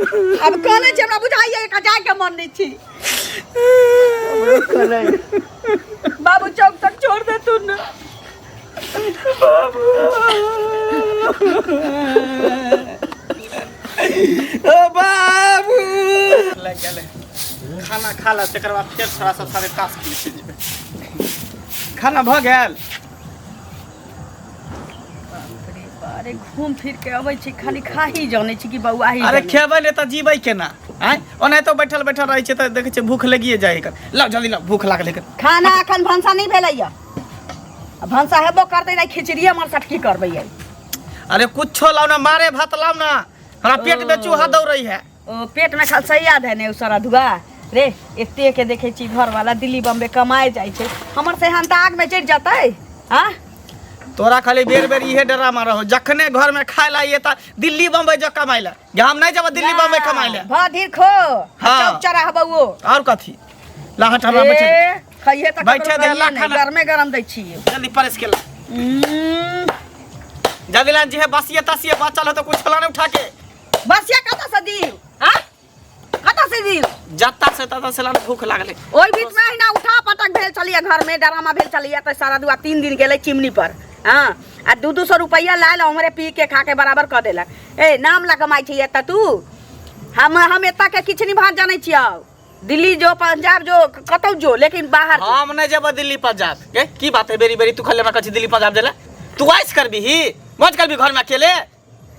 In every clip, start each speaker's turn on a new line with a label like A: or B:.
A: आब कनै छी, हमरा बुझाइए एकर जायके मन नहि छी। बाबू, चौक तक छोड़ दे तू ने।
B: ओ बाबू, लागि गेलै। खाना खा ले, तकर बाद फेर छोड़ा सब सारे ताश खेलै चलि जेबै। खाना भऽ गेल?
A: अरे, घूम फिर के अबै छी, खाली खाही जानै छी कि बौआ ही?
B: अरे,
A: जानै।
B: खेबै ने तऽ जीबै केना? आँय, ओनाहितो बैठल बैठल रहै छै तऽ देखै छियै भूख लगिए जाइ एकर। लाउ, जल्दी लाउ, भूख लागल एकर।
A: खाना अखन भनसा नहि भेलैया। आ भनसा हेबो करतै तऽ खिचड़िए मरसठ की करबै आइ?
B: अरे, कुछो लाउ ना, मारे भात लाउ ना, हमरा पेट में चूहा दौड़ै है।
A: ओ पेट में खाल सैया धने उ सारा धुआ रे। एते के देखै छी, घरवाला दिल्ली बम्बे कमाए जाइ छै, हमर सेहन तऽ आग में चढ़ि जतै। आ
B: तोरा खाली बेर बेर इहे डरामा रहो, जखने घर में खाए ला आइए तऽ दिल्ली बम्बई जो कमाए ला। जे हम नहीं जब दिल्ली बम्बई कमाए ला।
A: भधीर खो।
B: हाँ।
A: चौक चढ़ाबौ ओ।
B: और कथी? ला हट, हमरा बैठे दे।
A: ए, खइहे तऽ
B: बैठे
A: ककरो
B: दे,
A: कहिए
B: ला
A: नहि,
B: खाना।
A: गरमे गरम दै छियै।
B: जल्दी परस के ला। जल्दी ला। जे है बसिए तसिए बचल हो तो कुछ ला नहीं उठा के।
A: बसिया कतऽ से दियौ? आ कतऽ से दियौ?
B: जत्ता से तत्ता से ला, भूख लागले।
A: ओहि बीच में अहिना उठा पटक भेल छलियै, घर में ड्रामा भेल छलियै, तऽ सारा दुआ 3 दिन गेलै चिमनी पर। हँ, आ 2-2 सौ रुपैआ लायल, हमरे पी के खा के बराबर कऽ देलक। ए, नाम ला कमाइ छै एतऽ तू। हम एतऽ के किछु नहि भात जानै छियौ। दिल्ली जो, पंजाब जो, कतौ जो, लेकिन बाहर जो।
B: हम नहीं जेबै दिल्ली पंजाब के। की बात है, बेरी बेरी तू खाली हमरा कहै छी दिल्ली पंजाब जेला? तू ऐश करबी ही, मौज करबी घर में अकेले?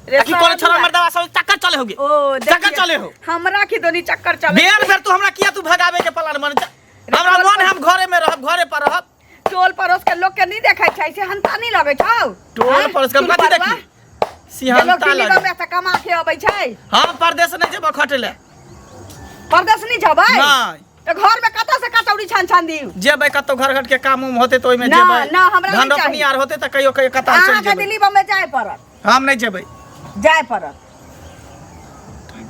A: रे
B: आ की
A: सारा
B: कोनो छोरा
A: दुआ।
B: मर्दवा सब चक्कर चले होगी?
A: ओ
B: चक्कर
A: देखिए,
B: चले हो।
A: हमरा की दोनी चक्कर चले?
B: बेर बेर तू हमरा किया तू भगावे के प्लान बन? हमरा मन है हम घरे में रहब, घरे पर रहब।
A: टोल पड़ोस के लोग के नहीं देखै छै से हंता नहीं लगै छौ?
B: टोल
A: हाँ?
B: पड़ोस के हम कथी
A: टोल
B: देखी?
A: पड़वा? जे लोग
B: सिहंता
A: दिल्ली
B: लगे।
A: बम्बे से कमा के अबै छै।
B: हम परदेश नहीं जेबो खटे ले।
A: परदेश नहीं जबै?
B: नहीं।
A: तऽ घर में कतऽ से कचौड़ी छान छान दियौ?
B: जेबै कतौ घर घट के काम उम होते तऽ ओहिमे
A: ना,
B: जेबै।
A: ना, हमरा
B: धान
A: नहि
B: रोपनी
A: चाही।
B: आर होते तऽ कहियो कहियो कतौ चलि
A: अहाँके
B: जेबै।
A: दिल्ली बम्बे जाय पड़त।
B: हम नहीं जेबै।
A: जाय पड़त।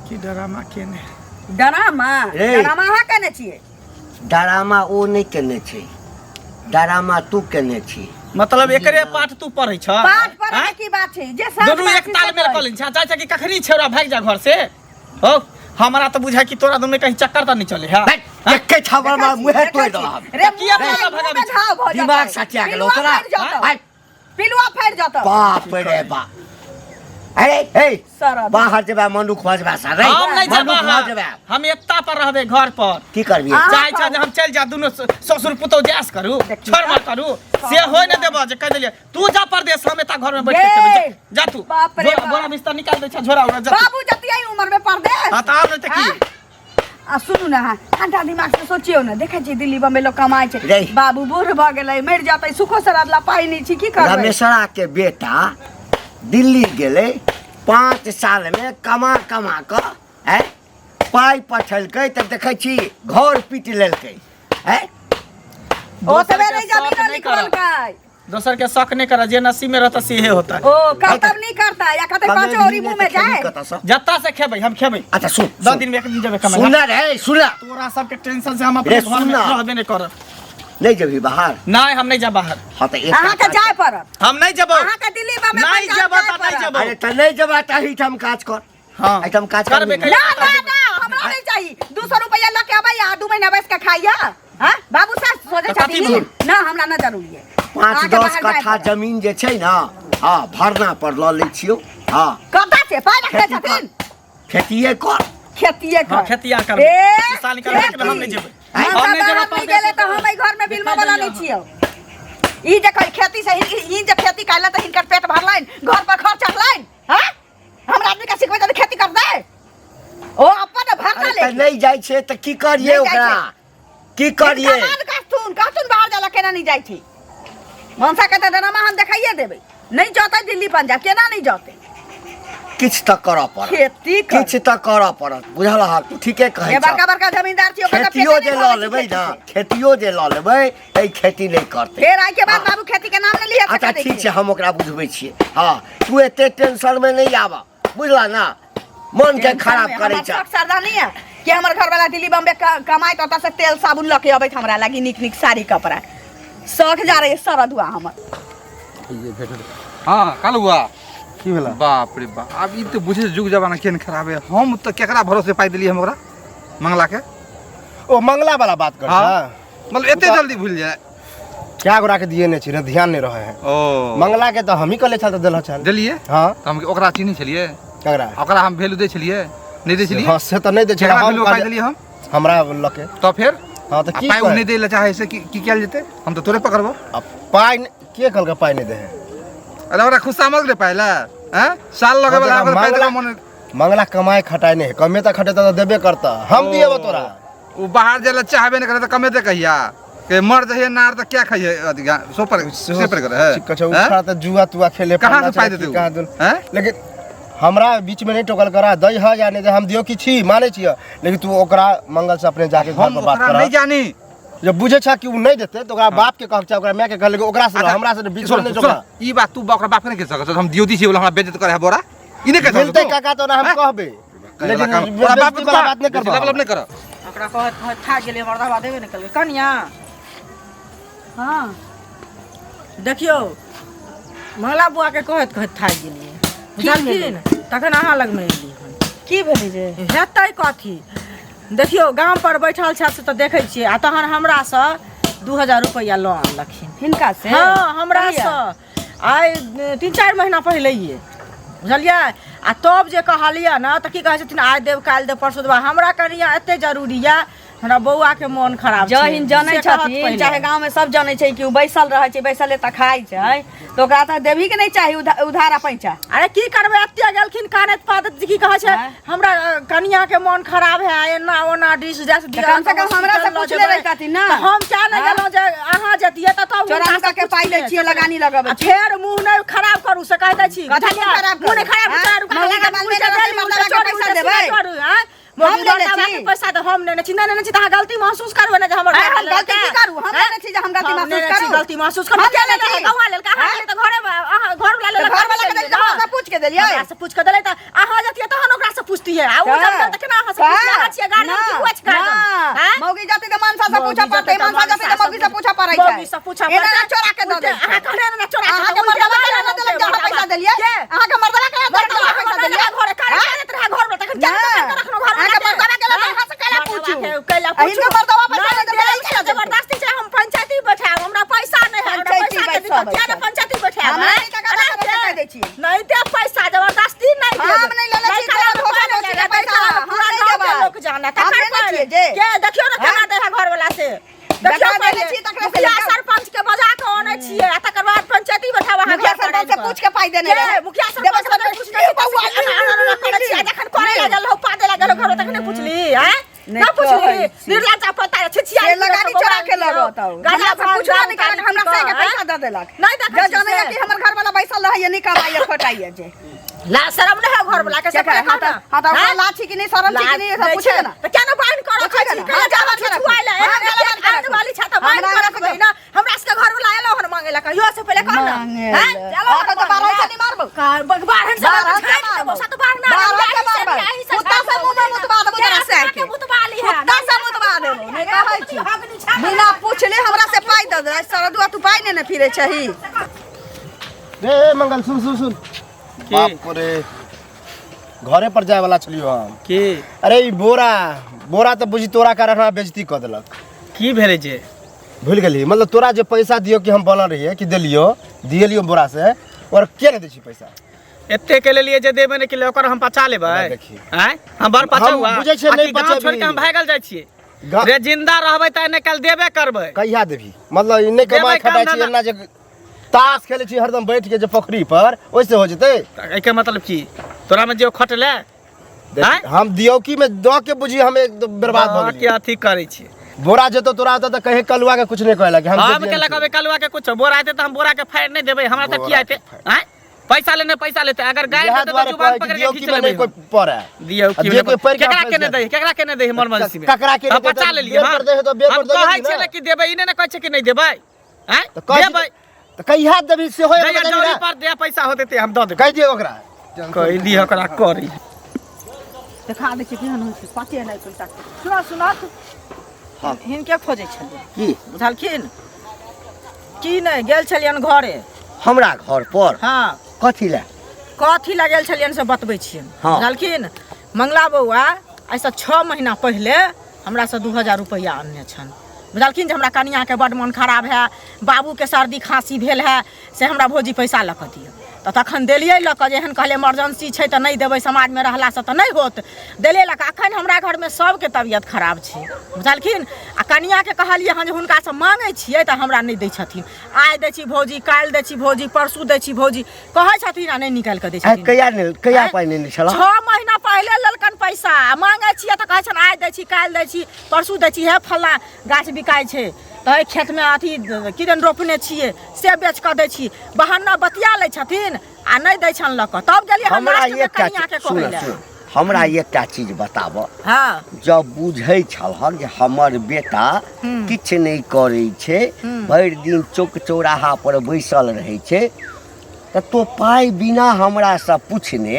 B: की डरामा केने?
A: डरामा?
C: रे।
A: डरामा अहाँ केने छियै।
C: डरामा ओ नहि केने छै, डरामा तू केने छी।
B: मतलब एकरे पाठ तू पढ़ै छ?
A: पाठ पढ़े
B: आँय?
A: के की बात छै? जे सच
B: दुनू
A: बात
B: एक
A: छै
B: ताल
A: से
B: मेल
A: कहै।
B: कऽ छै, चाहै छै कि कखनी छेड़ा भागि जा घर से। हो, हमरा तऽ बुझाय कि तोरा दुनू कहीं चक्कर तऽ नहीं चले है।
C: बैठ, एके छाबर मार मुँहे
A: देखै
C: तोड़ि
A: छी।
C: देलहक।
A: रे,
B: किया
A: मुँह
B: तोरा
A: में
B: भगाबै छै?
A: घाव भऽ
C: दिमाग
A: जेतै।
C: सटिया गेलौ
A: पिलुआ
C: तोरा।
A: फटि जेतौ।
C: आइ,
A: पिलुआ फटि जेतौ।
C: बाप रे बाप, अरे हे।
A: सरद।
C: बाहर जेबा मनुख भजबा सा रे।
B: हम नहीं
C: मनुख
B: जेबै।
C: भऽ जेबा।
B: हम एकता पर रहबै घर पर।
C: की करबी?
A: अहाँ
B: चाहे छै
A: कहू।
B: जे हम चलि जा, दुनू ससुर पुतहु जास करू,
A: देखी
B: छोड़
A: तऽ।
B: मत करू से होय नहि देबऽ। जे कहि देलियै, तू जा परदेश, हम एता घर में बैठ के खेबै।
A: ये।
B: जा, जा तू।
A: बाप रे
B: झोरा
A: बाप।
B: बोरा बिस्तर निकाल दै छ, झोरा उरा, जा तू।
A: बाबू जतियै उम्र में परदेश।
B: हाँ, तऽ आब नहि तऽ की?
A: आँ? आ सुनू ने, अहाँ ठंडा दिमाग से सोचियौ ने। देखै छी दिल्ली बम्बई लोग कमाइ छै।
C: रे।
A: बाबू बूढ़ भऽ गेलै, मरि जेतै, सुखो श्राद्ध ला पाइ नहि छै, की करबै?
C: रमेशरा के बेटा दिल्ली गेलै, 5 साल में कमा कमा कऽ आँय पाइ पठेलकै, तऽ देखै छी घर पीट लेलकै आँय।
A: ओ
B: दोसर
A: तबे
B: के
A: नहि
B: शौक
A: जमीनो
B: नहि करऽ।
A: लिखलकै।
B: दोसर के शौक नहीं करऽ, जे नसीब में रहता सेहे होता।
A: ओ करतब नहीं करता या कहते पांचो
C: कमेबही
A: ओरी
C: नहि
A: मुंह में
C: तऽ खेबही
A: जाए।
C: कतऽसँ?
B: जत्ता से खेबै, हम खेबै।
C: अच्छा सुन।
B: 10 दिन में एक दिन जेबै कमाइ।
C: सुन रे, सुन।
B: तोरा सबके टेंशन से हम अपने
C: रे,
B: घर में
C: सुन ना।
B: रहबे नहीं करब।
C: नहीं जेबही बाहर?
B: नहीं, हम नहीं जा बाहर।
C: हाँ, तऽ एक
A: अहाँ के जाय पड़त।
B: हम नहीं जेबो।
A: अहाँ के दिल्ली बम्बई
B: नहीं
A: पंजाब
B: जेबो
A: जाय
B: तऽ नहीं
A: पड़त।
B: जेबो।
C: अरे, तऽ नहीं जेबा तऽ एहिठाम काज कर।
B: हाँ।
C: एहिठाम काज
B: करबे
C: करबही ने?
A: ना ना ना, हमरा नहीं चाहिए। 200 रुपया लके अबै आ 2 महीना बैस के खाइया। हाँ बाबू साहब, सोचे
B: तऽ कथी
A: छथिन
B: भेल?
A: ना, हमरा ना जरूरी है।
C: पाँच
A: अहाँके
C: दस
A: बाहर जाय
C: कट्ठा
A: पड़त।
C: जमीन जे छै ने, हँ, भरना पर लऽ लै छियौ। हँ।
A: कतऽ से पाइ रखने
C: खेती कर।
A: छथिन?
C: खेतिए कर।
A: खेतिए कर।
B: हाँ, खेतिया करबै।
A: ए,
B: किसानी करबै, लेकिन हम नहीं जेबै।
A: हम
B: हम नहीं
A: बाहर
B: जेबै
A: नहीं
B: परदेश।
A: गेले तऽ हम एहि घर में बिलमा वाला नहीं छियौ। ई जे कहै खेती से ई जे खेती कैला तऽ हिनकर पेट भरलनि, घर पर खर्च चढ़लनि। हाँ, हमरा आदमी के सिखबै तऽ खेती कर दे ओ अपन भरना
C: अरे
A: ले।
C: तऽ नहि जाइ छै तऽ की करियै?
A: नहि जाइ
C: ओकरा की करियै?
A: कमान कहथुन, कहथुन बाहर जाला केना नहीं जाइ छै। मनसा के तऽ डरामा हम देखाइए देबै। नहीं जतै दिल्ली पंजाब, केना नहीं जतै?
C: किछु तऽ करऽ पड़त।
A: खेती कर।
C: किछु तऽ करऽ पड़त, बुझल हक? तू ठीके कहै
A: ये
C: छह।
A: बड़का बड़का जमींदार छी, ओकर तऽ
C: खेतियो
A: पेटे
C: जे
A: नहि
C: लऽ
A: भरै छै
C: लेबै
A: खेती
C: ने,
A: से।
C: खेतियो जे लऽ लेबै तऽ ई खेती नहि करतै।
A: फेर आइ के बाद बाबू खेती के नाम नहीं लिहे।
C: अच्छा ठीक छै, हम ओकरा बुझबै छियै। हँ, तू एते टेंशनमे नहि आबऽ, बुझला ना? मनके खराब करै छ।
A: श्रद्धा नहीं है कि हमर घर वाला दिल्ली बम्बे कमाई तो से तेल साबुन लके अबैत हमरा लागी नीक नीक साड़ी कपड़ा। शौक जा रही सरद हुआ हमर।
D: ये भेटल। हाँ, कालुआ। की भेला?
E: बाप रे बाप, आब ई तऽ बुझे जुग जमाना केहन खराब है। हम तऽ केकरा भरोसे पाइ देलियै हम ओकरा मंगला के?
D: ओ मंगला वाला बात कर।
E: हाँ। मतलब एते जल्दी भूल जाए?
D: क्या गोरा के दिए नहीं छी ने, ध्यान नहीं रहे है।
E: ओ
D: मंगला के तो हम ही कहले छल तऽ देल छल।
E: देलियै?
D: हाँ।
E: तऽ हम ओकरा चिन्है छलियै?
D: ककरा?
E: ओकरा हम वैल्यू दै छलियै? नहि दै छलियै?
D: हाँ से तऽ नहि दै छलियै।
E: केकरा
D: हम
E: वैल्यू पाइ
D: कहलियै-
E: देलियै हम?
D: हमरा लके।
E: तऽ फेर?
D: हाँ तऽ
E: आ
D: की
E: पाइ ओ
D: कहै?
E: नहि दै लए चाहै से की की कयल जेतै? हम तऽ तोरे पकड़बो।
D: आ पाइ के कहलकै पाइ नहि दै है?
E: अरे ओकरा खुस्सा मत रे पाइ लए, हैं? साल लगे वाला ओकरा पाइ देबा मन।
D: मंगला कमाए खटाए नहि है, कमे तऽ खटेता तऽ देबे करता, हम दिएबो तोरा।
E: ओ बाहर जाय लए चाहबे नहि करे तऽ कमेतै कहिया? के मर जहिए नार तऽ क्या खाइए अथी सो पर से पर करे है।
D: ठीक कहै छै,
E: हैं?
D: उठा तऽ जुआ तुआ खेले
E: कहाँ से
D: फल्लाँ
E: पाइ
D: छै,
E: देतै उ?
D: कहाँ दून।
E: हैं?
D: लेकिन हमरा बीच में नहीं टोकल करा दै है या नहीं दे, हम दियो कि छी मानै छियै, लेकिन तू ओकरा मंगल से अपने जाके घर
E: हम
D: पर बात
E: ओकरा
D: कर।
E: नहीं जानी।
D: जब बुझे छा कि उ नहीं देते तो ओकरा बाप के कहक चाहे ओकरा माय के कहले ओकरा से
E: अच्छा,
D: हमरा से बीच में
E: सुन,
D: नहीं
E: सुन,
D: टोकला।
E: ई बात तू ओकरा बाप के नहीं कह सकत, हम दियो दी छी बोला हमरा बेइज्जत करे है बोरा, ई नहीं कह सकत
D: मिलते
E: तू।
D: काका तो ना हम
E: हैं?
D: कहबे, लेकिन
E: लेकिन ओकरा बाप
D: बेइज्जती वाला बात नहीं करबा।
E: मतलब नहीं कर।
A: ओकरा कहत कहत थाक गेलै, मर्दाबा देबे नहि केलकै। कनिया हाँ देखियौ मंगला बुआ के कहत कहत थाकि गेलियै बुझलखिन, तखन अहाँ लगमे एलियै हन।
F: की भेलै जे
A: हेतै कथी? देखियौ गाम पर बैठल छथि से तऽ देखै छियै, आ तहन हमरासँ 2000 रुपैआ लऽ आनलखिन।
F: हिनका से?
A: हाँ हमरासँ आइ 3-4 महीना पहिलैये बुझलियै। आ तब जे कहलियै ने तऽ की कहै छथिन आइ देब काल्हि देब परसू देब। हमरा कनिया एते जरूरी यऽ, हमरा बौआ के मोन खराब छै।
F: जहिन जनै
A: से कहत
F: छथिन
A: पहिले।
F: चाहे गाँव में सब जनै छै कि ओ बैसल रहै छै, बैसले तऽ खाइ छै, तऽ ओकरा तऽ देबही के नहि चाही उधार आ पैंचा।
A: अरे की करबै, एते गेलखिन कानैत पादैत की कहै छै
F: आँय?
A: हमरा कनिया के मोन खराब है एना ओना डिस डैश
F: तऽ कम से कम हमरा से पूछले रहितथिन ना।
A: तऽ हम क्या नहि
F: आँय?
A: गेलहुँ जे अहाँ जतियै तऽ तब
F: चोरा
A: हुनका
F: नुका के
A: से
F: पाइ दै
A: पूछतियै।
F: छियै, लगानी लगबै
A: आ
F: छी।
A: फेर मुँह नहि खराब करू से कहि दै छी।
F: कथी मुँह
A: बुझलियै?
F: खराब
A: मुँह नहि
F: करू?
A: खराब
F: आँय?
A: करू,
F: मौला के
A: करू,
F: बाल में
A: उल्टे
F: रहतै,
A: देली,
F: मौला
A: उल्टे
F: के
A: चोरी,
F: पैसा
A: उल्टे
F: देबै?
A: सीधा चोरी, आँय?
F: हम
A: मोदी
F: लेने
A: मर्दाबा
F: छी।
A: के पैसा तऽ हम लेने छी, नहि लेने छी तऽ अहाँ गलती महसूस करबै ने जे हमर
F: आँय,
A: घर
F: हम गलती की करू? हम
A: आँय?
F: लेने छी जे हम गलती
A: हम
F: महसूस
A: लेने छी,
F: करू?
A: गलती महसूस करू।
F: हम
A: के
F: लेने
A: लेने
F: छी?
A: छी? गौआ लेलकै, अहाँ
F: आँय?
A: लेलियै तऽ घरे अहाँ घर वाला
F: तऽ
A: लेलक,
F: घर वाला के
A: लेलियै
F: देलियै,
A: ने।
F: हमरा पूछ के देलियै।
A: हमरा से पूछ के देलै तऽ अहाँ जतियै तहन ओकरा से पूछतियै। आ उ जब गेल तऽ केना अहाँ से पूछतियै? अहाँ छियै गार्जियन की हुआ छै गार्जियन? आँय?
F: मौगी जाति तऽ मनसा से
A: मौगी
F: पूछऽ पड़तै,
A: जाति तऽ
F: मनसा जाति तऽ मौगी से पूछऽ पड़ै छै।
A: मौगी से पूछऽ
F: एना
A: पड़तै।
F: ना चोरा के दऽ दै छै।
A: अहाँ कहने ने चोरा के
F: अहाँके
A: दऽ
F: मर्दाबा
A: देबै,
F: केना देलक जे अहाँ पैसा देलियै?
A: के?
F: अहाँके मर्दाबा केना देलक जे अहाँ पैसा
A: मर्दाबा
F: देलियै?
A: घरे काज करैत रहै घरमे, तखन किया
F: नहि।
A: नहि रखनो घरमे?
F: अहाँके मर्दाबा केना देलक? अहाँ से कैला पूछू?
A: कैला
F: आ हिनका मर्दाबा पैसा नहि देलकै,
A: नहि
F: ई केना देलकै?
A: जबरदस्ती छै, हम पंचायती बैठायब, हमरा पैसा नहि है, हमरा
F: पंचायती
A: पैसा के दिक्कत,
F: बैसाबै
A: किया नहि
F: छै।
A: पंचायती बैठायब?
F: हमरा
A: आँय?
F: नहि टका दऽ कऽ कहि दै छी।
A: नहि देब पैसा, जबरदस्ती नहि देब।
F: हम नहि लेने छी,
A: नहि
F: तोरा धोखा
A: नहि
F: दै छी
A: लेने,
F: पैसा,
A: पैसा
F: हम
A: पूरा
F: नहि
A: गाँव के
F: देबै।
A: लोक जाने,
F: हम
A: तकर
F: लेने
A: पर
F: छियै जे।
A: के देखियौ ने केना दै है घरवला से। देखियौ
F: जकरा देने
A: पहिले,
F: छी तकरा से
A: मुखिया
F: लेबै।
A: सरपंच के बजा के अनै छियै आ तकर बाद पंचायती बैठाब अहाँ
F: मुखिया
A: घर पर
F: सरपंच से
A: आबि कऽ।
F: पूछ के पाइ देने
A: के?
F: रहै।
A: मुखिया
F: देबै
A: सरपंच से
F: तऽ
A: पूछ के
F: बौआ,
A: एना एना एना करै छियै, जखन करे लागल रहौ, पादे लागल रहौ घरमे, तखने पुछली, आँय?
F: नहि
A: नहि पुछली,
F: कहै छी।
A: निर्लज्ज पता छिछिया
F: से लगानी चोरा के लगत हौ।
A: गाजा
F: हमरा से पूछबो नहि केलक, हमरा से के पैसा दऽ देलक।
A: नहि देखै
F: जे
A: छी
F: जनैया
A: से।
F: कि हमर घरवाला बैसल रहैया, नहि कमाइया खटाइया जे।
A: ला शरम नहि है घरवला के, से
F: केकरा?
A: पहिले
F: हाँ
A: कहू
F: तऽ
A: ने।
F: हाँ तऽ ओकरा
A: आँय?
F: लाज छी कि नहि, शरम छी कि नहि, सब
A: नहि
F: पूछे
A: छै।
F: ने।
A: तऽ किया नहि बान्हि कऽ रखै
F: पूछे
A: छी?
F: ने।
A: कहिया
F: हाँ,
A: जाबै
F: बान्हि कऽ
A: छुछुआइ लए?
F: रखू।
A: एहन
F: हाँ,
A: एहन
F: बान्हि कऽ
A: आन
F: रखू।
A: वाली छै तऽ बान्हि
F: हमरा
A: कऽ रखबै ने। हमरा सबके घरवला एलौ हन मांगै लए, कहियो से पहिले कह ने।
F: मांगै
A: आँय?
F: लए।
A: एलौ
F: हाँ,
A: हन
F: तऽ बारह
A: मांगै
F: से
A: लए।
F: नहि मारबौ।
A: बारहन से
F: बारहन से
A: झाँकि देबौ,
F: मारबौ।
A: सात बारह ना,
F: बारहन से
A: एहि से
F: मारबै।
A: एहि से
F: कुत्ता से
A: झाँकि
F: मुँह में
A: देबौ।
F: मुतबा देबौ तोरा से आके।
A: मुतबा ली है।
F: कुत्ता से मुतबा देबौ, नहि कहै छी। बिना पूछले हमरा से पाइ दऽ दे। सरदुआ तू पाइ नेने फिरै छही।
D: रे मंगल सुन सुन सुन, बाप रे घरे पर जाय वाला छलियो हम।
B: की?
D: अरे ई बोरा बोरा तऽ बुझी तोरा कारण हमरा बेइज्जती कऽ देलक।
B: की भेलै जे?
D: भूल गेली? मतलब तोरा जे पैसा दियो कि हम बनल रहियै कि देलियो दिएलियो बोरा से, और के नहि दै छी पैसा?
B: एते के लेलियै जे देबे नहि केलियै, ओकर हम पचा लेबै?
D: हमरा देखी।
B: आँय, हम बड़ पचौआ?
D: हम बुझै छियै
B: आ
D: नहि
B: कि गाँव
D: पचेबही।
B: छोड़ि के हम भागल जाइ छियै? रे जिंदा रहबै तऽ नहि काल्हि देबे करबै।
D: कहिया देबही? मतलब ई नहि कमाइ
B: देबै काम
D: खटाइ छी
B: ना।
D: एना जे ताश खेलै छी हरदम बैठ के जे पोखरी पर, ओहिसे हो जेतै?
B: तऽ एहिके मतलब की तोरा में जे खटले?
D: देख,
B: आँय?
D: हम दियौकी में दऽ के बुझी हम एक बर्बाद भऽ
B: के
D: गेलियै।
B: अथी करै छी।
D: बोरा जेतौ तोरा ओतऽ तऽ कहे कलुआ के कुछ नहि कहलक हम।
B: हम के लगबै कलुआ के कुछ? बोरा हेतै तऽ हम बोरा के फाड़ि नहि देबै। हमरा तऽ की
D: बोरा
B: हेतै? आँय, पैसा लेने पैसा लेतै, अगर गारि
D: इएह
B: देतै तऽ
D: दुआरे
B: जुबान
D: कहै कि
B: पकड़ि के
D: दियौकी
B: खींच
D: में
B: लेबै।
D: नहि कोइ पड़ै।
B: दियौ
D: आ
B: की
D: दियौ के पड़ि के
B: केकरा
D: फँसि
B: केने
D: जायत।
B: दै, केकरा केने दै मर मनसी में?
D: ककरा केने
B: हम
D: दै?
B: बचा
D: तऽ
B: लेलियै।
D: बेर पर दै है तऽ बेर
B: हम
D: पर दऽ
B: कहै
D: देबही
B: छियै
D: ने।
B: ने कि देबै, ई नहि ने कहै छै कि नहि देबै। आँय,
D: तऽ कहै छी
B: देबै।
D: तऽ कहिया देबही सेहो एगो
B: जहिया
D: देबही
B: जौरी
D: ने।
B: पर दे पैसा होतै ते हम दऽ देबै।
D: कहि दियौ ओकरा,
B: कहि दिअ ओकरा करी।
A: देखा दै छियै केहन होइ छै पते नहि पैसा। सुनऽ सुनऽ, हिनके खोजै छलियै।
C: की?
A: बुझलखिन की नहि? गेल छलियनि घरे।
C: हमरा घर पर?
A: हाँ।
C: कथी लए?
G: कथी लगेल छलियनि से बतबै छियनि।
C: हँ।
G: बुझलखिन मंगला बौआ एहिसँ 6 महीना पहिले हमरासँ 2000 रुपैआ अनने छनि। बुझलखिन जे हमरा कनियाँके बड्ड मोन खराब है, बाबूके सर्दी खाँसी भेल है, से हमरा भौजी पैसा लऽ कऽ दिअ। तऽ तखन देलियै लऽ कऽ, जे एहन कहलियै इमरजेंसी छै तऽ नहि देबै, समाजमे रहलासँ तऽ नहि होत, देलियै लऽ कऽ। अखन हमरा घरमे सबके तबियत खराब छै। बुझलखिन आ कनियाँके कहलियै हँ जे हुनकासँ माँगै छियै तऽ हमरा नहि दै छथिन। आइ दै छी भौजी, काल्हि दै छी भौजी, परसू दै छी भौजी कहै छथिन आ नहि निकालि कऽ दै
C: आइ
G: छथिन।
C: कहिया ने कहिया
G: आँय?
C: पाइ नेने छलह?
G: 6 महीना पहिले लेलकन पैसा। आ माँगै छियै तऽ कहै छनि आइ दै छी, काल्हि दै छी, परसू दै छी। हे फल्लाँ गाछ बिकाइ छै तऽ एहि खेतमे अथी किदन रोपने छियै से बेच कऽ दै छी, बहाना बतिया लै छथिन आ नहि दै छनि लऽ कऽ। तब गेलियै हम
C: हमरा
G: लास्टमे
C: एकटा
G: कनियाँके
C: चीज सुन
G: कहै लए।
C: सुन, हमरा एकटा चीज बताबऽ।
G: हँ।
C: जब बुझै छलहक जे हमर बेटा किछु नहि करै छै, भरि दिन चौक चौराहा पर बैसल रहै छै, तऽ तो पाइ बिना हमरासँ पूछने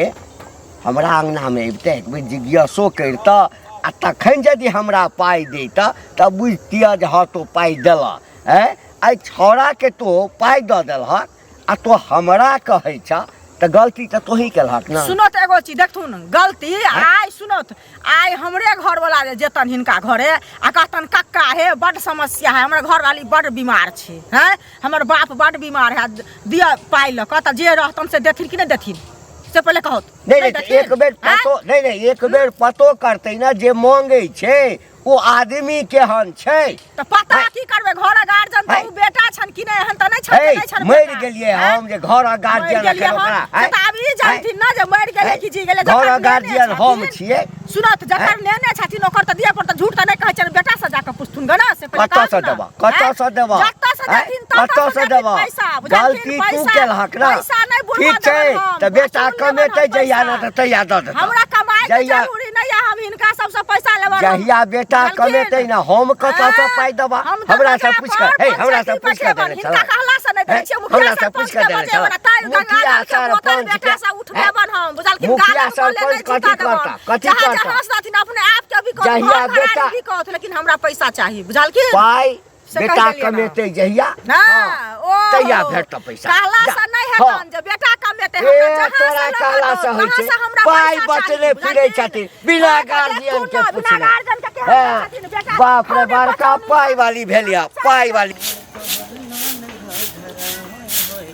C: हमरा अङ्गनामे अबितै, एक बेर जिज्ञासो करितऽ, आ तखन यदि हमरा पाइ दैतऽ तऽ बुझतियऽ जे हँ तो पाइ देलऽ। आँय, एहि छौड़ाके तो पाइ दऽ देलहक आ तो हमरा कहै छऽ, तऽ गलती तऽ तोही केलहक ने।
G: सुनो तऽ एगो चीज देखथुन गलती आइ सुनो तऽ आइ हमरे घरवला जे जेतन हिनका घरे आ कहतन कक्का हे बड्ड समस्या है, हमर घरवाली बड्ड बीमार छै, हैं हमर बाप बड्ड बीमार है, दिअ पाइ लऽ कऽ, तऽ जे रहतन से देथिन कि नहि देथिन से पहिले कहत।
C: नहि नहि, तऽ एक बेर पतो नहि नहि, एक बेर पतो करतै ने जे मांगै छै ओ आदमी केहन छै।
G: तऽ पता की करबै, घर गार्जियन तऽ
C: है।
G: ओ बेटा छन कि नहि, एहन तऽ नहि छन
C: हे
G: जे नहि छन
C: मरि
G: बेटा।
C: गेलियै
G: हैं?
C: हम जे घर गार्जियन
G: मरि गेलियै
C: एखन
G: हम
C: ओकरा
G: से तऽ आब ई जानथिन ना जे मरि गेलै कि जी गेलै।
C: घर
G: जकर नेने
C: गार्जियन हम
G: छथिन,
C: छियै।
G: सुनत जकर नेने छथिन ओकर तऽ दिअ पड़त, झूठ तऽ नहि कहै छनि। बेटा से जाकऽ पुछथुन ग ना से पहिले
C: कतऽ से
G: कहथुन ना।
C: देबऽ, कतऽ
G: हैं?
C: से देबऽ,
G: जतऽ से
C: हैं?
G: देथिन ततऽ
C: कतऽ
G: से
C: से
G: देथिन
C: देबऽ?
G: पैसा, बुझलखिन?
C: गलती तू
G: पैसा
C: केलहक ना।
G: पैसा नहि बुढ़वा
C: ठीक छै
G: देबनि हम,
C: तऽ बेटा
G: वसूल लेबनि
C: कमेतै
G: हम
C: जहिया ना
G: पैसा।
C: तऽ तहिया दऽ देतऽ।
G: हमरा कमाइ के
C: जहिया
G: जरूरी नहि है, हम हिनका सबसँ पैसा लेबऽ रहब।
C: जहिया बेटा
G: बुझलखिन?
C: कमेतै ना, हम कतऽ से
G: हैं?
C: पाइ देबऽ?
G: हम
C: हमरा से
G: दरवाजा
C: पूछि कऽ,
G: पर
C: हे हमरा से
G: पंचायती
C: पूछि कऽ
G: बैठेबनि,
C: देने
G: हिनका
C: छलऽ।
G: कहला से नहि दै
C: हैं?
G: छियै, मुखिया
C: हमरा से
G: सरपंच
C: पूछि कऽ
G: के
C: देने
G: बजेबनि,
C: छलऽ।
G: ताहि गंगा
C: मुखिया
G: जल के बोतल
C: सरपंच
G: बेटा
C: के
G: से उठबेबनि हम, बुझलखिन?
C: मुखिया
G: गालक बोले
C: सरपंच
G: नहि
C: कथी
G: जूता देबनि।
C: करता? कथी
G: जहाँ
C: करता?
G: जहाँ से रहथिन अपने आप के भी कहत,
C: जहिया
G: घर घरारी
C: बेटा
G: भी कहत, लेकिन हमरा पैसा चाही, बुझलखिन?
C: पाइ
G: से कहि
C: बेटा
G: देलियै ना।
C: कमेतै जहिया
G: ना,
C: हँ,
G: ओ
C: तहिया भेटतऽ पैसा।
G: कहला
C: जा,
G: से नहि
C: हँ।
G: हेतन जे बेटा कमेतै,
C: ए
G: हमरा जहाँ
C: तोरा
G: से लऽ
C: कहला
G: कऽ
C: से
G: दौ,
C: होइ
G: तहाँ
C: छै
G: से हमरा
C: पाइ
G: पैसा
C: बचने
G: चाही,
C: फिरै
G: बुझलखिन?
C: छथिन बिना
G: अहाँके
C: गार्जियन
G: देखथुन
C: के
G: ने, बिना
C: पूछने।
G: गार्जियन के केहन
C: हँ,
G: छथिन बेटा,
C: बाप रे
G: हमरे
C: बड़का
G: बचौनी
C: पाइ वाली भेल यऽ, पाइ वाली।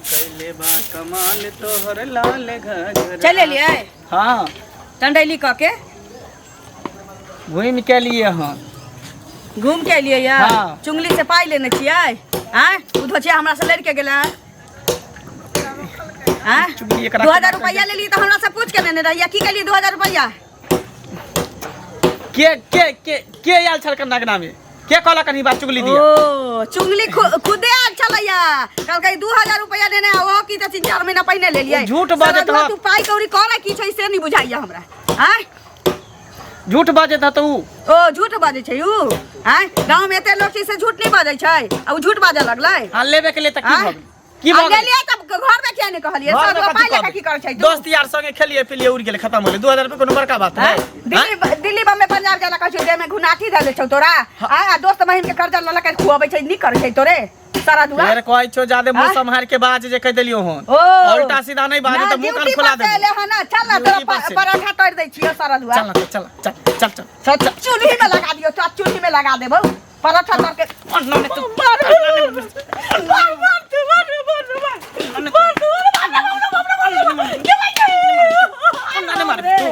B: कैले बा कमाल तोहर लाल घघरा।
A: चलि एलियै?
B: हाँ।
A: टंडैली कऽ के
B: घूमि के लिए हन।
A: घूम के एलियै यऽ?
B: हाँ।
A: चुंगली से पाइ लेने छियै? आँय, ओ धोचिया हमरा से लड़ि के गेलै। आँय,
B: चुगली एकरा
A: 2000 रुपैआ लेलियै तऽ हमरा से पूछ के लेने रहियै, की केलियै 2000 रुपैआ?
B: के के के के आयल छल कन्ना में? के कहलक कनी बात चुगली दिया?
A: ओ चुंगली खुदे आयल छलैया, कहलकै 2000 रुपैआ लेने आ, ओहो की तऽ 3-4 महीना पहिने लेलियै।
B: ओ झूठ बाजैत
A: साला
B: हँ।
A: तू पाइ कौड़ी करै की छै से नहि बुझाइया हमरा। आँय,
B: झूठ बाजैत हत उ।
A: ओ झूठ बाजै छै उ? आँय, गाँव में एते लोक छै से झूठ नहि बाजै छै, आ उ झूठ बाजऽ लगलै?
B: हाँ, लेबे के लिए तऽ की
A: आँय?
B: भऽ गेल? की
A: आ
B: भऽ गेल?
A: लेलियै तब घर में किया नहि कहलियै?
B: घर में
A: सब
B: कथी
A: पाइ लऽ कऽ
B: कहबै?
A: की करै छै तू?
B: दोस्त यार संगे खेलिए पिलिए उड़ गेलै, खत्म हो गेलै। 2000 रुपया कोनो बड़का बात है?
A: आँय? दिल्ली दिल्ली बम्बे पंजाब जाला कहै छै, देह में घुनाठी धऽ लै छौ तोरा। आँय, आ दोस्त बहिन के कर्जा लऽ लऽ के खुअबै छै, नीक करै छै तोरे सारा दुआ?
B: फेर कहै छौ जादे मुँह
A: आँय?
B: सम्हार के बाज जे कहि देलियौ हन।
A: ओ।
B: उल्टा सीधा नहि बाज
A: ना,
B: तऽ मुँह कान
A: ड्यूटी
B: खोला
A: पर से
B: देबौ।
A: एले हन ना, चल ना, तोरा
B: ड्यूटी पर से।
A: पराठा तोड़ि दै छियौ सारा दुआ।
B: चल ना, चल चल चल चल चल चल।
A: चूल्ही में लगा दियौ, तोरा चूल्ही में लगा देबौ पराठा तोड़ के।
B: अन्ना ने तू
A: मार मार मार तू मार मार मार मार मार मार के भाई
B: अन्ना ने मार तू।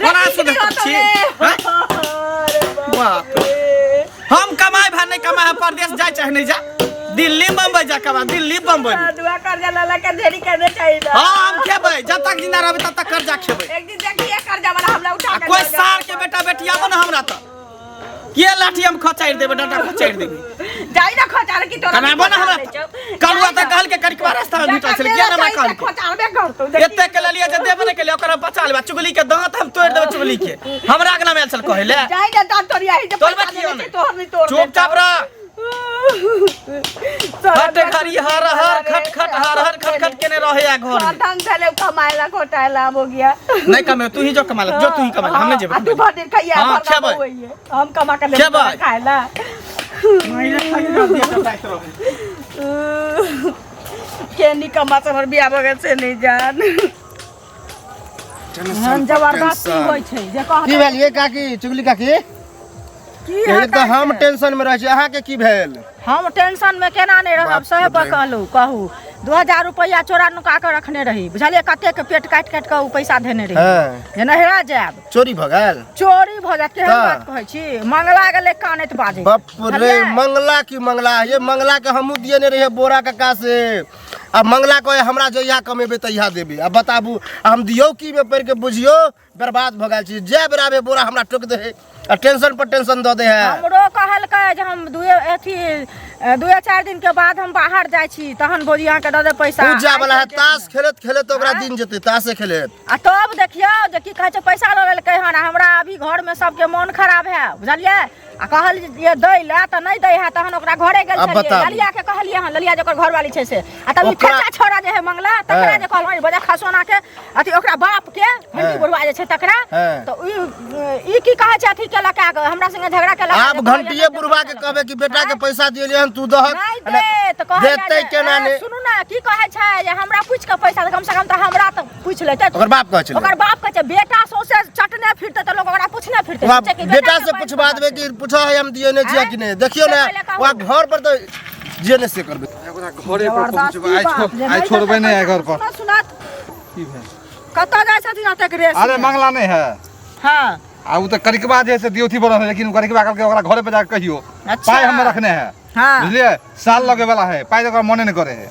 B: बड़ा सुधर छी हैं? बाप रे। हम कमाए भा नहीं कमाए, हम परदेश जाए चाहे नहीं जा, दिल्ली बम्बई जा कमा, दिल्ली बम्बई में।
A: दुआ कर्जा लला के ढेरी करने चाहिए ना।
B: हाँ, हम खेबै, जब तक जिंदा रहबै तब तक कर्जा खेबै।
A: एक दिन देखिए कर्जा वाला हमरा उठा
B: आ
A: के
B: कोई
A: लऽ जाओ।
B: सार के बेटा बेटी आबो ना हमरा तऽ के लाठी हम खचारि देबै, डंटा खचारि देबै।
A: जाई ना खचार की तोरा
B: कनाबो ना हमरा। कलुआ तऽ कहलकै कनिकबा रास्ता में भेटल छलै, किया ना हमरा कहलकै?
A: खचारबे करतौ देखी।
B: एते के लेलियै जे देबे नहि केलियै, ओकरा बचा लेबै। चुगली के दांत हम तोड़ि देबै चुगली के। हमरा अंगना में आयल छल कहै ले।
A: जाई ना दांत तोड़िया ही जे
B: तोड़बे
A: पैसा
B: कियो
A: देने
B: नहि।
A: छै, तोहर नहि तोड़
B: चुपचाप रह।
A: सारा
B: खट घड़ी हर हर खट खट हर हर खट खट केने रहे या घर में।
A: ढंग भेले कमाएला घोटाएला हो गया।
B: नहीं कमे, तू ही जो कमा ले, जो तू ही कमा ले, हम नहीं जेबै।
A: आ तू भर दिन खाइया
B: हाँ,
A: भर
B: खेबै।
A: बउआइए। हम कमा के लेबै
B: खेबै।
A: खाएला। के नी कमा से हमर बियाह भऽ गेल से नहीं जान।
G: एहन जबरदस्ती होइ छै जे
D: की
G: कहतै
D: भेल ये काकी चुगली काकी
G: की
D: एक तऽ
G: हेतै
D: हम
G: से?
D: टेंशन में रहै छी अहाँके की भेल
G: हम टेंशन में केना नहि रहब
D: बाप
G: सहे
D: रे।
G: पर कहलहुँ कहू 2000 रुपैआ चोरा नुका कऽ रखने रही बुझलियै कतेक पेट काटि काटि कऽ ओ पैसा धेने रही
D: हँ।
G: जे नहिरा जायब
D: चोरी भऽ गेल
G: चोरी भऽ जायत केहन
D: तऽ?
G: बात कहै छी मंगला गेलै कानैत बाजैत
D: बाप रे
G: बुझलियै?
D: मंगला की मंगला ये मंगला के हमहूँ दिए रहियै बोरा कक्का से आ मंगला कहे हमरा जहिया कमेबै तहिया देबै आ बताबू आ हम दियौ की मे पड़ि के बुझियौ बर्बाद भऽ गेल छी जै बेर आबे बोरा हमरा टोक दे है आ टेंशन पर टेंशन दऽ दे है
G: हमरो कहलकै जे हम दुए अथी दुए चारि दिन के बाद हम बाहर जाइ छी तहन भौजी अहाँके दऽ देब पैसा
D: पूजा वाला है
G: आइ के
D: ताश खेलैत खेलैत ओकरा
G: आँय?
D: दिन जेतै ताशे खेलैत
G: आ तब देखियौ जे की कहै छै पैसा लऽ लेलकै हन आ हमरा अभी घरमे सबके मोन खराब है बुझलियै आ कहलियै दै लए तऽ नहि दै है तहन ओकरा घरे गेल
D: आब
G: छलियै
D: बताबू।
G: ललिया के कहलियै हन ललिया जे ओकर घरवाली छै से आ तब ई
D: ओकरा-
G: फेचा छोड़ा जे है मंगला तकरा
D: हाँ।
G: जे कहलहुँ बजा खसोना के अथी ओकरा बाप के घंटी
D: हाँ।
G: बुढ़वा जे छै तकरा
D: हाँ।
G: तऽ ई ई की कहै छै अथी केलक आ हमरा संगे झगड़ा केलक
D: आब घंटिए बुढ़वा के कहबै कि बेटा के पैसा दिएलियै हन तू दहक
G: नहि दे तऽ कहै
D: देतै केना ने
G: सुनू ना की कहै छै जे हमरा पूछि के पैसा कम से कम तऽ हमरा तऽ पूछि लेतै
D: ओकर बाप कहै छलै
G: ओकर बाप कहै छै बेटा सौंसे चटने फिरतै तऽ लोक ओकरा पूछने फिरतै
D: वहाँ
G: सोचै कि
D: बेटा
G: के
D: से
G: पाइ
D: पूछवा देबै कि पूछऽ है हम दिए नहि छियै कि नहि देखियौ
G: से
D: ने
G: पहिले कहू।
D: वहाँ घर पर तऽ जे नहि से करबै
E: ओकरा घरे पर पहुँचबै आइ
G: जबरदस्ती बाप जे
E: आइ
G: नहि
E: छोड़बै
G: देतै
E: नहि आइ घर पर
G: सुनत सुनत
E: की भेल
G: कतऽ जाइ छथिन एतेक रेस
E: अरे मंगला नहि है
G: हाँ
E: आ उ तऽ करिकबा जे है से दियोथी बनल है लेकिन उ करिकबा कहलकै ओकरा घरे पर जाके कहियो
G: अच्छा।
E: पाइ हमे रखने है
G: हाँ।
E: बुझलियै साल लगे वाला है पाइ तऽ ओकरा मने नहि करे है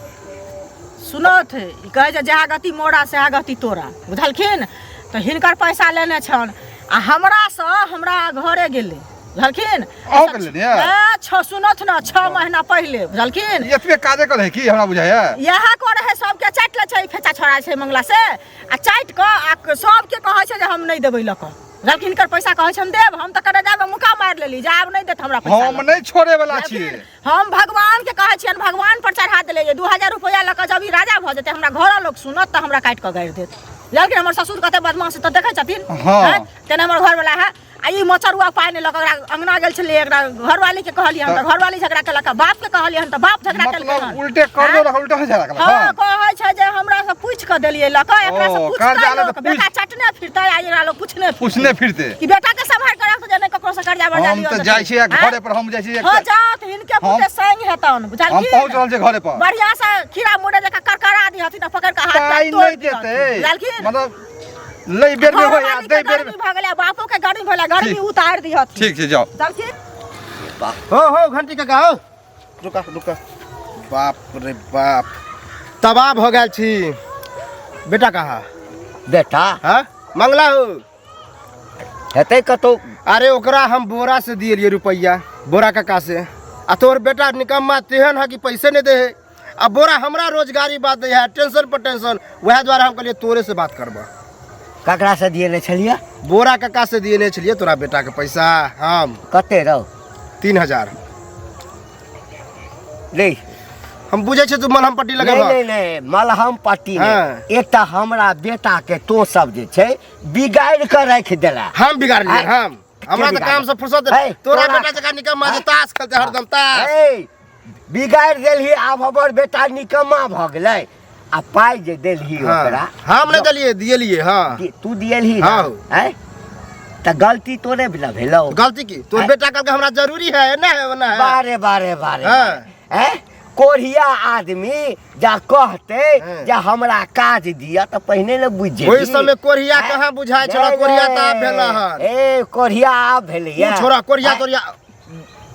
G: सुनत ई कहै छै जएह गति मोरा सएह गति तोरा बुझलखिन तऽ हिनकर पैसा लेने छनि आ हमरासँ हमरा घरे गेलै बुझलखिन
E: अहूँके लेने?
G: ए, छओ सुनत ने 6 महीना पहिले बुझलखिन
E: ई एतबे काजे करे है की हमरा बुझाइया
G: इएह करे है सबके चाटि लै छै ई फेचा छोड़ा छै मंगला से आ चाटि कऽ आ सबके कहै छै जे हम नहि देबै लऽ कऽ बुझलखिन हिनकर पैसा कहै छै हम देब हम तऽ कने जाबे मुका मारि लेली जे आब नहि देत हमरा पैसा
E: हम नहि छोड़े वाला छियै
G: हम भगवान के कहै छियनि भगवान पर चढ़ा देले जे 2000 रुपया लऽ कऽ जब ई राजा भऽ जेतै हमरा घर लोक सुनत तऽ हमरा काटि कऽ गाड़ि देत बुझलखिन हमर ससुर कते बदमाश छै तऽ देखै छथिन
E: हाँ।
G: हैं? तेना हमर घरवला है आ ई मचरुआ पाइ नहि लऽ कऽ ओकरा अंगना गेल छलियै एकरा घरवाली के कहलियै हन तऽ घरवाली झगड़ा केलक बाप के कहलियै हन तऽ बाप झगड़ा केलकै
E: मतलब
G: हन
E: उल्टे कर्जो रख उल्टा झगड़ा केलक
G: हाँ
E: हँ
G: कहै छै जे हमरा से पूछि कऽ देलियै लऽ कऽ एकरा से
E: ओ,
G: पूछि
E: कर्जा
G: कऽ
E: लऽ
G: लोक
E: तऽ पूछि-
G: बेटा चटने फिरतै आ एकरा लोक पूछने फिरतै।
E: पूछने फिरते
G: कि बेटा के सम्हार के रख जे नहि ककरो से कर्जा वर्जा
E: हम
G: लिअ
E: तऽ
G: देतै।
E: जाइ छियै
G: आँय?
E: घरे पर हम जाइ छियै
G: हो जाओ तऽ हिनके
E: हम-
G: पुते संग हेतन बुझलखिन
E: हम पहुँच रहल छियै घरे पर
G: बढ़िया से खीरा मुड़े जकाँ करकरा दिहथिन आ पकड़ कऽ हाथ
E: पाइ
G: पैर तोड़ि
E: नहि
G: दिहथिन।
E: देतै
G: बुझलखिन
E: मतलब लै बेर में होय आ
G: घरवाली
E: दै
G: के
E: बेर में
G: गर्मी भऽ गेलै बापो के गर्मी भेलै गर्मी
E: ठीक।
G: उतारि दिहथिन
E: ठीक छै जाओ
G: बुझलखिन
D: हो हो घंटी काका हो रुका रुका बाप रे बाप तबाह भऽ गेल छी बेटा कहाँ
C: बेटा
D: हाँ मंगला हो
C: हेतै कतौ
D: अरे ओकरा हम बोरा से दिएलियै रुपैआ बोरा काका से आ तोहर बेटा निकम्मा तेहन है कि पैसे नहीं दे है आ बोरा हमरा रोजगारी बात दै है टेंशन पर टेंशन वएह दुआरे हम कहलियै तोरे से बात करबह
C: ककरा से दिएने छलियै
D: बोरा काका से दिएने छलियै तोरा बेटा के पैसा हम
C: कते रहो
D: 3000
C: ले
D: हम बुझै छियै तू मलहम पट्टी
C: नहीं
D: लगेबह
C: नहीं नहीं मलहम पट्टी
D: हाँ।
C: नहीं एकटा हमरा बेटा के तो सब जे छै बिगाड़ि कऽ राखि देला
D: हम बिगाड़लियै हम हमरा तऽ
C: बिगाड़ल?
D: काम से फुर्सत
C: है,
D: तोरा
C: तोरा-
D: बेटा जकाँ निकम्मा जे ताश खेलतै हरदम ताश
C: ए बिगाड़ि देलही आब हमर बेटा निकम्मा भऽ गेलै आ पाइ जे देलही
D: हाँ,
C: ओकरा
D: हम नहि देलियै दिएलियै हाँ
C: तू दिएलही ना
D: हाँ।
C: आँय तऽ गलती तोरे बिना भेलौ
D: गलती की तोर
C: है?
D: बेटा कहलकै हमरा जरूरी है ना है ओना है
C: बारे बारे बारे
D: हाँ।
C: आँय कोढ़िया आदमी जा कहते
D: हाँ।
C: जे हमरा काज दिअ तऽ पहिने ने बुझि जेबही
D: ओहि समय कोढ़िया
C: आँय?
D: कहाँ बुझाइ छल
C: नहि,
D: कोढ़िया तऽ आब
C: नहि।
D: भेल हन
C: ए कोढ़िया आब भेलैया
D: तू छोड़ा कोढ़िया
C: आँय?
D: तोड़िया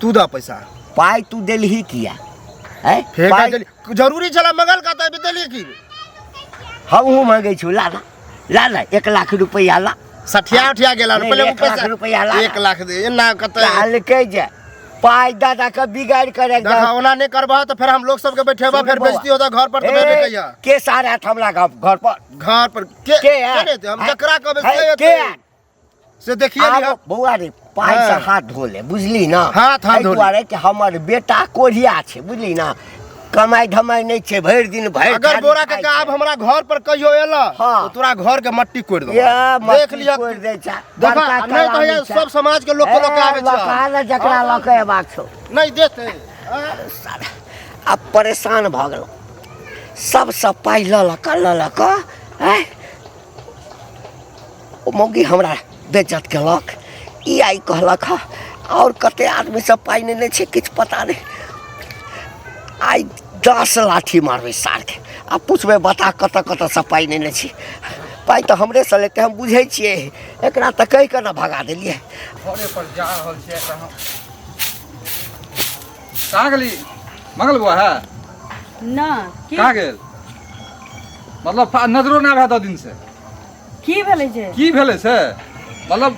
D: तू दऽ पैसा
C: पाइ तू देलही किया आँय?
D: फेर
C: पाइ
D: देली जरूरी छला मंगल का तऽ देलियै की
C: हमहूँ मांगै छी ला ला ला ला 1 लाख रुपैआ ला
D: सठिया उठिया गेला
C: नहीं,
D: पहिले
C: 1 लाख रुपैआ ला।
D: 1 लाख दे एना कतऽ
C: कहलकै जे पाइ दऽ दऽ कऽ बिगाड़ि कऽ राखि
D: देखा
C: दहक।
D: ओना नहि करबह तऽ फेर हम लोग सबके बैठेबह
C: सुन
D: फेर
C: बौआ।
D: बेइज्जती होतऽ घर पर तऽ फेर
C: ए,
D: नहि कहिया
C: के सार आयत हमरा घर पर
D: घर पर के
C: के
D: के
C: आयत?
D: नहि एतै? हम जकरा कहबै से
C: है, के
D: एतै
C: आयत?
D: से देखिए
C: आब
D: लिहऽ।
C: बौआ रे पाइ से
D: हाँ।
C: हाथ धो ले बुझली ना
D: हाथ
C: एहि
D: धो ले।
C: दुआरे कि हमर बेटा कोढ़िया छै बुझली ना कमाइ धमाइ नहि छै भरि दिन भरि
D: अगर
C: थारी
D: बोरा
C: खाइ
D: काका
C: छै।
D: आब हमरा घर पर कहियो एला
C: हाँ।
D: तो तोरा घर के मट्टी कोड़ि देबौ
C: ये
D: देख
C: मट्टी
D: लिअ
C: कोड़ि दै छै
D: देखा
C: बड़का
D: नहीं तो
C: कलामी
D: ये
C: छै।
D: सब समाज के लोग के लोग के
C: ए,
D: आबै छै
C: लका ने जकरा लऽ के अयबाक छौ
D: नहीं देते
C: साला, आब परेशान भऽ गेलहुँ सबसँ पाइ लऽ लऽ कऽ आँय ओ मौगी हमरा बेज्जत केलक ई आइ कहलक हँ आओर कते आदमी सब पाइ नेने छै किछु पता नहि आइ 10 लाठी मारबै सारके आ पुछबै बता कतऽ कतऽसँ पाइ नेने छी पाइ तऽ हमरेसँ लेतै हम बुझै छियै एकरा तऽ कहि कऽ ने भगा देलियै
E: घरे पर जा रहल छियै एकरा हम कहाँ गेली मंगल बुआ है
A: ना की
E: कहाँ गेल मतलब नजरो नहि आबै 10 दिन से
A: की भेलै जे
E: की भेलै से मतलब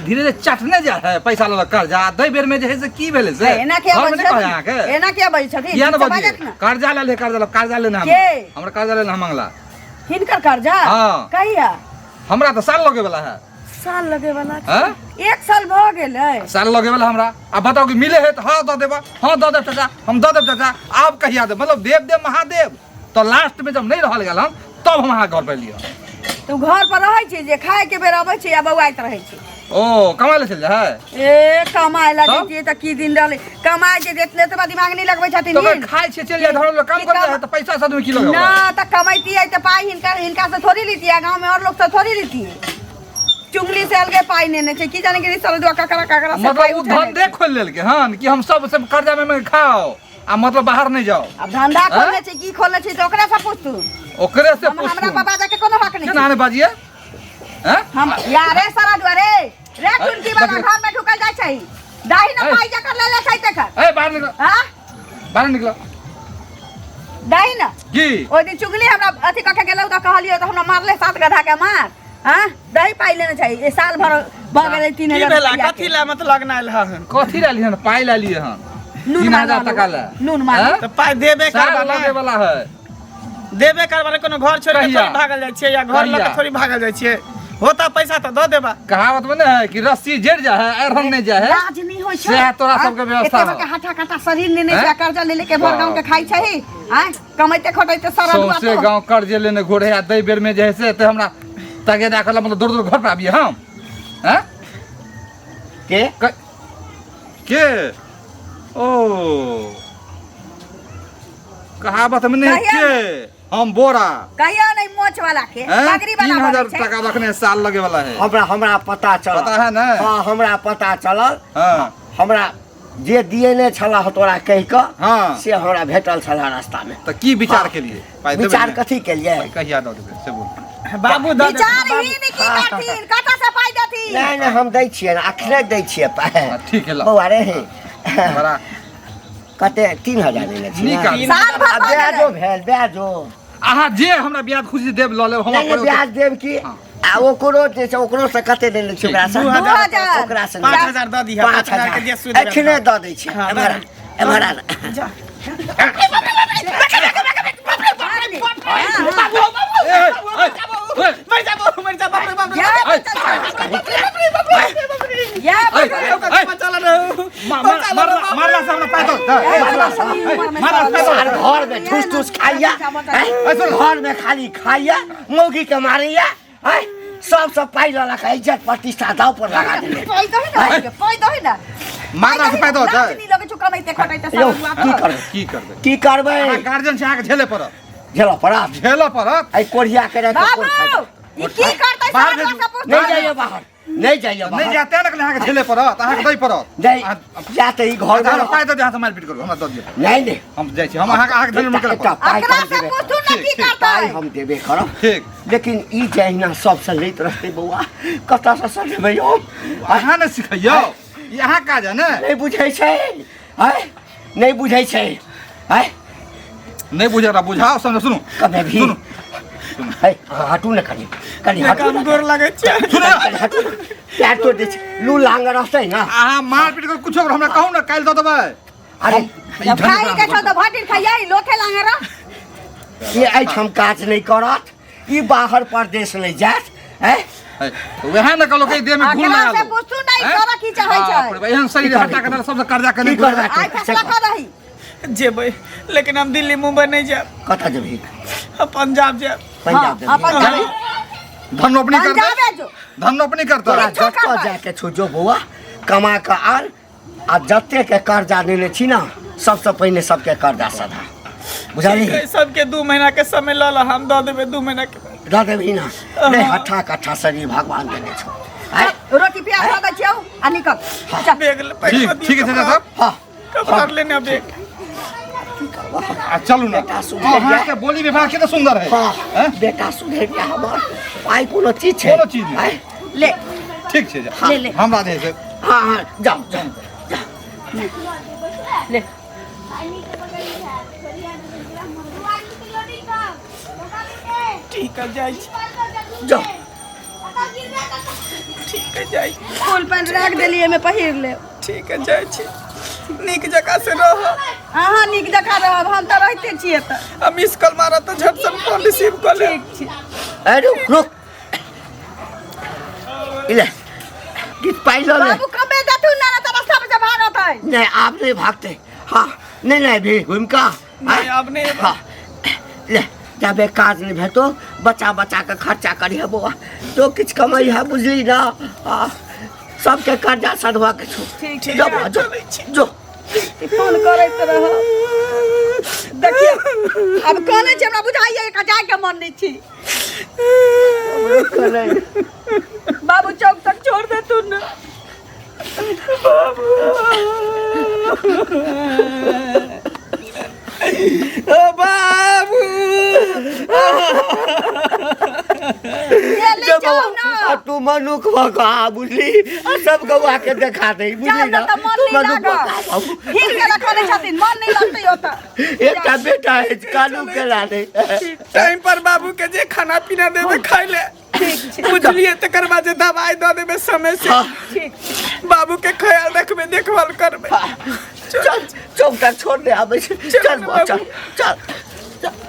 E: धीरे धीरे चटने जा है पैसा लऽ कर्जा दै बेर में जे है से की भेलै से
A: एना किया
E: घरमे
A: बजै
E: नहि कहै
A: छथिन
E: अहाँके
A: एना किया बजै छथिन
E: किया ने
A: ठीक से
E: बजियै
A: बाजत ने
E: कर्जा ले ले कर्जा ले कर्जा लेने हम
A: के?
E: हमरा कर्जा लेने हम मंगला
A: हिनकर कर्जा
E: हाँ।
A: कहिया
E: हमरा तऽ साल लगे वाला है
A: साल लगे वाला
E: हैं?
A: एक साल भऽ गेलै
E: साल लगे वाला हमरा आ बताओ कि मिले है तऽ हाँ दऽ देबा हाँ दऽ देब चाचा हम दऽ देब चाचा आब कहिया देब मतलब देव देव महादेव तऽ लास्ट में जब नहीं रहल गेल हम तब हम अहाँ घर पर लिअ
A: तू घर पर रहै छी जे खाए के बेर अबै छी आ बौआइत रहै छी
E: ओ कमाय ले चल जा है
A: ए कमाए ला
E: तब?
A: जैतियै तऽ की दिन रहलै कमाए जे एतने एतबा दिमाग नहीं लगबै छथिन
E: तो
A: हिन।
E: खाइ छियै चलि जाय घर लोग काम
A: की
E: कर
A: कमा-
E: है तऽ पैसा साथ में की लगे
A: ना तऽ कमैतियै तऽ पाइ हिनका हिनका से थोड़ी लितियै गाँव में और लोग से थोड़ी लितियै चुगली से अलगे पाइ नेने छै की जाने कि सरदुआ ककरा ककरा से पाइ
E: मतलब उ
A: उठेने
E: धंधे खोल लेलकै हन कि हम सब सब कर्जा में में खाओ आ मतलब बाहर नहीं जाओ
A: अब धंधा
E: हैं?
A: खोलने छै की खोलने छै तऽ ओकरा से पूछतू
E: ओकरे से
A: हम हमरा
E: पूछू
A: बाबा जाके कोनो हक नहीं
E: केना
A: छै
E: ने बाजिए हैं
A: हम यारे सारा दुआरे रे टुनकी वाला
E: देखिए।
A: घर में ढुकल जाइ छै दाही न
E: ऐ।
A: पाइ जकर ले ले छै तकर
E: ए बाहर निकलो
A: हां
E: बाहर निकलो
A: दाही न
E: की
A: ओहि दिन चुगली हमरा अथी कऽ के गेलौ तऽ कहलियौ तऽ हमरा मारले सात गधा के मार हां दही पाइ लेने छै ए साल भर भऽ गेलै तीन
B: की
A: हजार
B: भेला
A: रुपैआ के।
B: कथी ला मतलब नायल हन
E: कथी ला लिहन पाइ ला लिए हन
A: नून
E: 3000
A: मांगलो।
E: टका ला
A: नून मांगलो।
E: हैं?
B: तऽ पाइ देबे
E: साल
B: करबा
E: लगे
B: ने
E: वाला है
B: देबे करबा ने कोनो घर छोड़ि के
E: कहिया?
B: थोड़ी भागल जाइ छियै या घर लऽ के
E: कहिया?
B: थोड़ी भागल जाइ छियै होता पैसा तऽ दऽ देबा
E: कहावत में नहीं है कि रस्सी जड़ जा है अरहन नहीं जा है
A: लाज नहीं होइ छै
E: सएह तोरा सबके व्यवस्था
A: एते बड़का
E: हौ।
A: हटा कटा शरीर लेने
E: हैं?
A: छै आ कर्जा ले लेके भर गांव के खाइ छै आँय कमैते खटैते सारा दुआ
E: सौंसे
A: तो
E: गांव कर्जे लेने घोड़े आ दै बेर में जे है से ते हमरा तगेदा करला मतलब दूर दूर घर पर आबिए हम हैं
C: के
E: के ओ कहावत में नहीं
A: कहिया
E: के हम बोरा
A: कहियो नहीं मोछ वाला के
E: हैं?
A: पगड़ी वाला
E: 3000
A: बनै छै।
E: टका रखने साल लगे वाला है
C: हमरा हमरा पता चलल
E: पता है ने?
C: हाँ हमरा पता चलल
E: हाँ
C: हमरा जे दिएने छलह तोरा कहि कऽ
E: हाँ।
C: से हमरा भेटल छलह रास्ता में
E: तो की विचार के लिए पाइ देबै
C: विचार
E: ने?
C: कथी के लिए
E: पाइ कहिया दऽ देबै से बोल
B: बाबू दऽ देथिन,
A: विचार
B: बाबू।
A: ही नहीं की करथिन कतऽ से पाइ देथिन
C: नहि नहि हम दै छियै ने अखने दै छियै पाइ
E: हाँ, ठीक है ला।
C: बौआ रे
E: बड़ा
C: कते 3000 लेने छी
E: नीक
C: ने?
E: आदमी।
A: साल भर
C: आ
A: भऽ
C: ब्याजो
A: गेलै।
C: भेल ब्याजो
E: अहाँ जे हमरा ब्याज खुशी देब लऽ लेब हम
C: नहि नहि
E: अपन
C: ब्याज देब की आ ओकरो जे छै ओकरो से कते लेने छी ओकरा से
A: 2000
C: ओकरा से
B: 5000 दऽ दिहऽ, 5000 के जे सूद
C: एखने दऽ दै छी
B: हाँ,
C: एम्हर आ, एम्हर आ।
B: जा। मर जा बाबू, मर जा, बाप रे बाप रे।
A: या बचल छै। या बचल
B: बचा ला रहू।
E: मारला से हमरा पाइ दऽ मारला से
C: सार घर में ठूस ठूस खाइया हैं? घर में खाली खाइया मौगी के मारैया हैं? सब सब पाइ लऽ लऽ इज्जत प्रतिष्ठा दाव पर लगा देले
A: पाइ दही ने पाइ दही ने
E: मारला से पाइ दऽ
A: लाज नहि लगै छौ कमैते खटैते
C: यौ
A: सारा
C: की
A: दुआ
C: करबै
E: की करबै
C: की करबै
E: अहाँ गार्जियन छै अहाँके झेले पड़त
C: झेलऽ पड़त
E: झेलऽ पड़त
C: एहि कोढ़िया के राखि कऽ कोन
A: बाबू
C: फायदा?
A: ई की करतै
E: बाहर
A: सारा
E: भेजू।
A: दुआ से
C: नहि
A: पूछतै
C: जाइए बाहर नहि जाइए
E: नहि
C: बाहर
E: जाय तेँ ने कहलियै अहाँके झेले पड़त अहाँके दै पड़त
C: नहि
E: अहाँ-
C: जा तऽ ई घर
E: हमरा
C: मे
E: पाइ दऽ दिअ अहाँ से मारि पीट करू हमरा दऽ दिअ
C: नहि नहि
E: हम जाइ छी हम अहाँके अहाँके झेले
C: एकटा
E: निकलऽ
C: एकटा
E: पड़त
C: पाइ
A: एकरा
C: हम
A: से
C: देबे
A: पूछू ने की
E: ठीक, ठीक।
C: पाइ
A: करतै
C: हम देबे करब
E: ठीक
C: लेकिन ई जहिना सबसँ लैत रहतै बौआ कतऽसँ सजेबै हम
E: अहाँ ने सिखैयौ ई अहाँ काज है ने
C: नहि बुझै छै आँय नहि बुझै छै आँय
E: नहि बुझल रहा बुझाओ समझ सुनू
C: कमे भी
E: सुनू
C: है हटू ने कनि कनि हटू
B: हम
C: ने
B: गोर लगै छियै
E: सुनू ने
C: कनि हटू ने पैर तोड़ दै छै लू लांग रहतै ने
E: अहाँ मारपीट कर कुछो करू, हमरा कहू ने काल्हि दऽ देबै
C: अरे
E: ई
A: जब
E: धन्य
A: खाइ के छौ तऽ भरि दिन खाइया लोथे लांगे रह
C: ई एहिठाम काज नहि करत ई बाहर परदेश नहि जायत हैं
E: है, तऽ वएह ने कहलहुँ कि देह में घुल
A: एकरा
E: लगा
A: से
E: दो
A: पूछू नहीं
E: हैं?
A: तोरा की चाहै
E: बाप रे
A: छै
E: बा, एहन शरीर हटा के सबसे कर्जा
C: की
E: केने
C: करबै
A: आइ फैसला कऽ दही
B: जेबै लेकिन हम दिल्ली मुंबई नहीं जायब
C: कतऽ जेबही
B: हम पंजाब जायब
C: पंजाब
A: हाँ,
C: जेबही
A: पंजाब।
E: धन रोपनी कर
A: पंजाबे जो
E: धन रोपनी करता
C: तोरा
A: किछो
C: जतऽ
A: करबै।
C: जाके छौ जो बौआ कमा कऽ आन आ जतेके कर्जा लेने छी ने सबसँ पहिने सबके कर्जा सधा बुझलिही
B: सबके 2 महीना के समय लऽ लऽ हम दऽ देबै 2 महीना के बाद।
C: दऽ देबही ना नहि हट्ठा कट्ठा शरीर भगवान देने छौ आँय?
A: रोटी प्याज दऽ दै छियौ आ निकल चल।
B: बैग ले पैसा
E: ठीक ठीक है चाचा साहब
C: हाँ
B: कपड़ा लेने बैग
E: आ चलू ना
C: बेटा सुधरि
E: अहाँ के बोली व्यवहार कितना सुंदर है
C: हाँ
E: हैं?
C: बेटा सुधरि जा हमर पाइ कोनो चीज छै
E: कोनो चीज नहि।
C: आँय?
A: ले
E: ठीक छै जा
A: ले, ले।
E: हमरा जे है से
C: हाँ हाँ जाओ जाओ जाओ
A: ले
B: ठीक है जाइ छी
C: जाओ
B: ठीक है जाइ छी
A: फुल पैंट राख देलियै एहिमे पहिर ले
B: ठीक है जाइ छी नीक जगह से रह
A: अहाँ नीक जकाँ रहब हम तऽ रहिते छियै तऽ
B: आ मिस कॉल मारत तऽ झट सन फोन रिसीव कऽ ले
A: ठीक छै
C: ए रुक रुक इले किछु पाइ लऽ ले
A: बाबू कमे देथुन ना तऽ रास्ता पर से भागत है
C: नहीं आप नहीं भागते हाँ नहीं नहीं भी घूम का
B: नहीं, आब नहीं
C: हाँ ले जाबे काज नहीं भेटो बचा बचा के खर्चा करिहे बौआ तो किछु कमाई है बुझली ना हाँ सबके कर्जा सधवा के छो
A: ठीक छै
C: जो बौआ, जो जो
A: फोन करैत रह देखियौ आब कहने छी हमरा बुझाइए एकर जायके मन नहि छी बाबू चौक तक छोड़ देथुन ने
B: ओ बाबू
A: ये ले
C: जो
A: जाओ
C: बौआ,
A: ना
C: आ तू मनुख भऽ कऽ आ बुझली आ सब गौआ के देखा दे बुझली
A: जाओ
C: ना
A: ना तऽ मन
C: तू
A: नहि
C: मनुख भऽ
A: लागत
C: कऽ आ बाबू।
A: हिल के रखने छथिन मन नहि लगतै ओतऽ
C: एकटा बेटा अछि कानू केला नहि
B: टाइम पर बाबू के जे खाना पीना देबे खाइ ले बुझलिए तकर बाद जे दवाई दऽ देबे समय से
C: हाँ।
A: ठीक
B: बाबू के ख्याल रखबे देखभाल करबे
C: चल चौक तक छोड़ दे आबै छै चल बौआ, चल चल